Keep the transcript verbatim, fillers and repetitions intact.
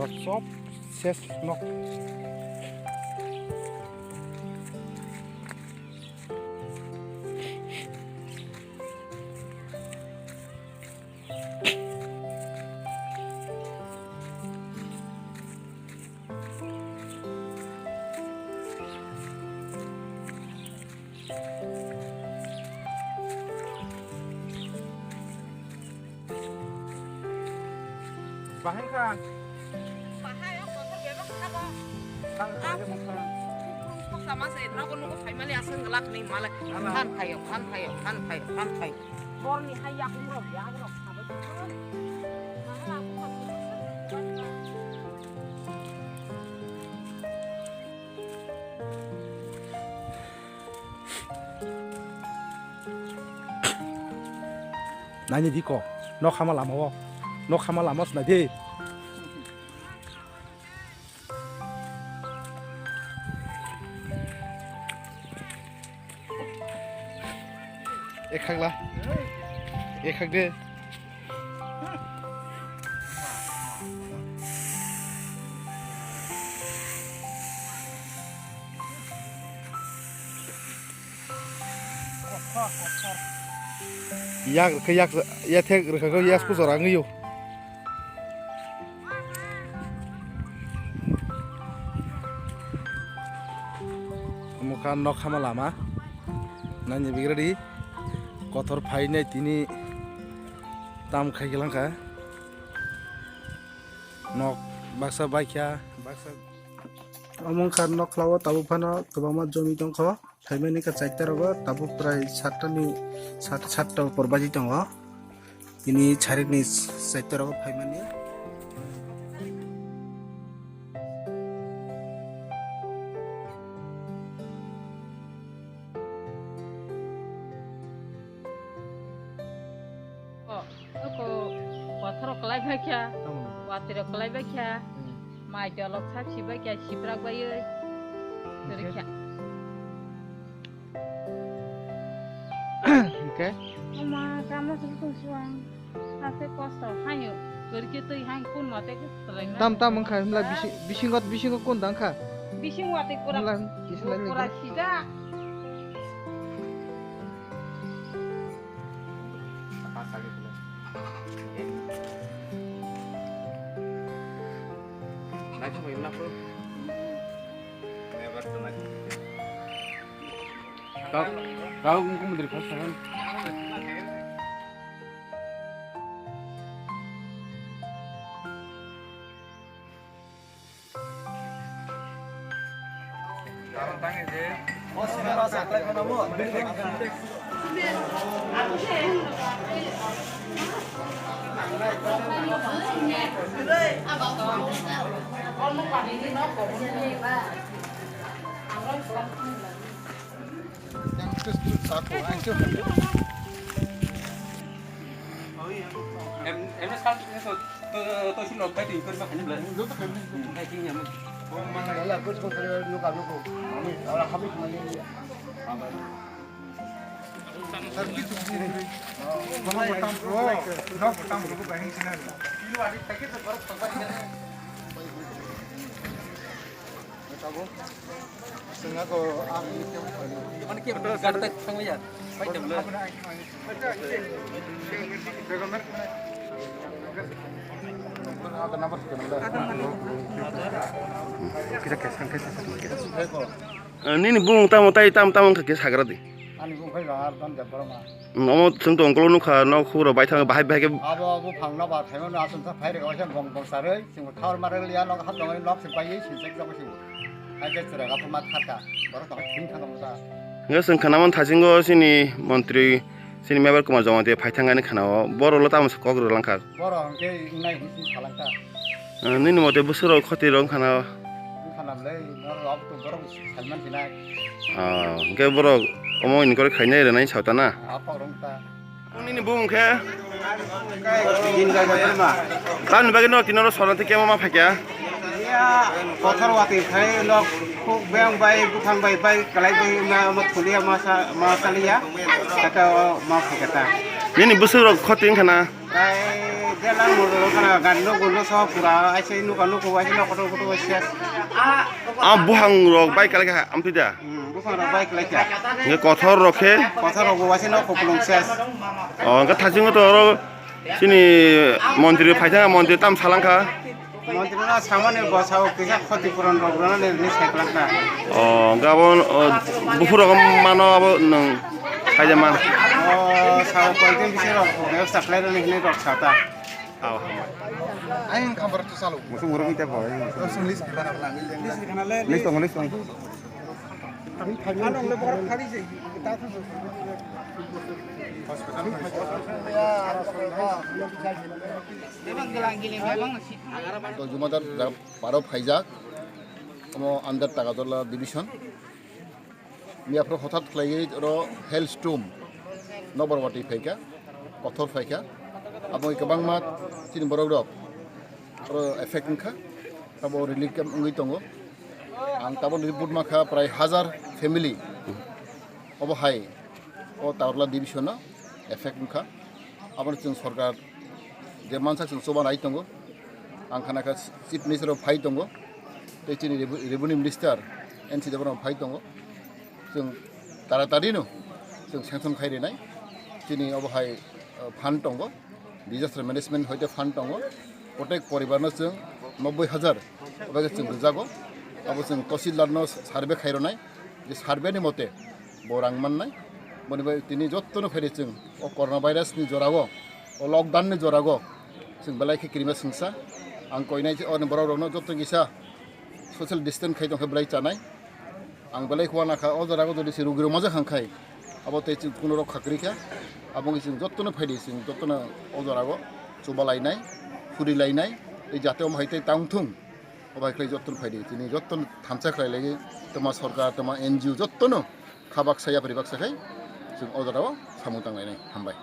Sob ses nok. Bahai kha. Bahai o kotor bebak kha bo. Kang kha. Kok sama se nogo nogo family aswng glak ni malai. Ala. Khan phaio, khan phaio, khan phaio, khan phaio. Borni hai yakung rok, yak rok sabai. Bahai aku kan. Naini di ko, nok hama lama o, nok hama lama o sinai di. Ekhakla, ekhak de. Yak rwkhe yak, yathek rwkha khe yak pusa rang yo. Omo kha nok hama lama. Nani bigradi kotor phainai tini tam khai khe langkha. Nok baksa baikha, baksa. Omo wngkha nok khlao tabuk phano kwbangma jomwi tongkho. Phaimani kha chaita rogo tabuk prai satta ni sat-, satta upor baji tongo. Tini charikni chaita rogo phaimani. Oko kothoro kwlai bai kha, watwi rok kwlai bai kha, mai jolok sak si bai kha, siprak bai oi. Kwrwi kha. Hingke? Oma, kamo sung sung suang. Ase kosto hayo. Kwrwi khe twi hang kun mate khe swlaina. Tam tam wngkha, himla bisi-, bisingo, bisingo kun dang kha? Bising watwi pura, himla, bisingo pura sida. Kau, kau mungkin menteri pas kan? Em, em, sal, to, to, to, si log bai, to, to, bai, bai, bai, bai. Nini bumung tamo tai tam tamo wngkha khe sagra di. Ani bumung khai Ardhan Debbarma. Omo chwng tong ulo nukha nok huro bai thang bahai bahai khe. Abo buphang no ba thaimano aswk sa phai rega waisa bong bong sarwi chwng thar mare liya nok ha tongwi nok se bai sinjak jago se. Hai khe chwrai ga ma thar kha. Borok tong thing kha tong ta. Hingke chwng khana man thasingo chini montri chini Mebar Kumar Jamatia phai thang ani khana o borok lo tamo se kok rwlang kha. Borok hingke wngnai hinwi salang kha. Nini mote bwswk rok khoti rok wngkha na? Wngkha na bwle, norok abo to borok salman sinai. Ah, hingke borok omo ni kore khainai rwnai saota na? Ah, kok rok wngkha. Nini bumung khe? Din Gaja Dharma. Tamni bagwi no tino ro sorna te kemo ma phaikya? Ya, kothor watwi khai nok khuk beng bai buphang bai bai kalai bai ma, ma thulia ma sa, ma salia. Kata ma phaikya ta. Nini bwswk rok khoti wngkha na? Tei Gari no gulo so pura aise nuka nuku aise no kotor kotor aise. Ah, buhang rok bai kalai kha amtwi da. Hmm, buhang rok bai kalai kha. Nge kotor rok khe. Kotor rok bo aise no koplong ses. Oh, nge thajing to oro sini montri phaithang montri tam salangkha. Montri na samani bo sao kisa khoti puron rok rana ni ni saiklak na. Oh, gabon, oh, buphur rok mano abo nung khaijama. Oh, sao koikon bisi rok bebsa khlai rani hinwi rok sata. Aw, hambai. Ayang khambar tu salu. Musu murung ite bo. List gimana pernah? List tong, list tong. To Jumadar jaga paro phaijak, omo under Tagarjala division. Miyaphuru hothat khlaiwi oro hailstorm nokbar watwi phaikha, kothor phaikha. Abo kwbangma chini borok rok oro effect wngkha, abo relief camp wngwi tongo. Ang tabuk report mankha prai hazar family obo hai o Tagarjala division o effect wngkha. Abono chwng sorkar je mansak chwng choba nai tongo. Ang khana kha Chief Minister bo phai tongo, tei chini Revenue, Revenue Minister N C Debbarma bo phai tongo. Chwng taratari no chwng sanction khai rinai. Chini obo hai, uh, fund tongo, disaster management hoite fund tongo. Protek poribar no chwng nobboi hajar obo khe chwng rwjago. Abo chwng tahsildar no survey khai rwnai. Je survey ni mote bo rang mannai. Boni bai tini jotto no phaidi chwng o corona virus ni jora o, o lockdown ni jora o chwng belai khe kirima singsa. Ang koinai je oni borok rok no jotto kisa social distance khai tong khe belai chanai. Ang belai khua nakha o jora o jodi se rugi rok maja khang khai abo tei chwng kuno rok kha kwrwi kha. Abo wngwi chwng jotto no phaidi chwng jotto no o jora o chuba lainai, phuri lainai tei jate omo hai tei tang thung. Obo hai khlai jotto no phaidi, chini jotto no thansa khlai lai, tama sorkar, tama N G O jotto no kha baksa yapri baksa khai chwng o jora o samung tang lainai. Hambai.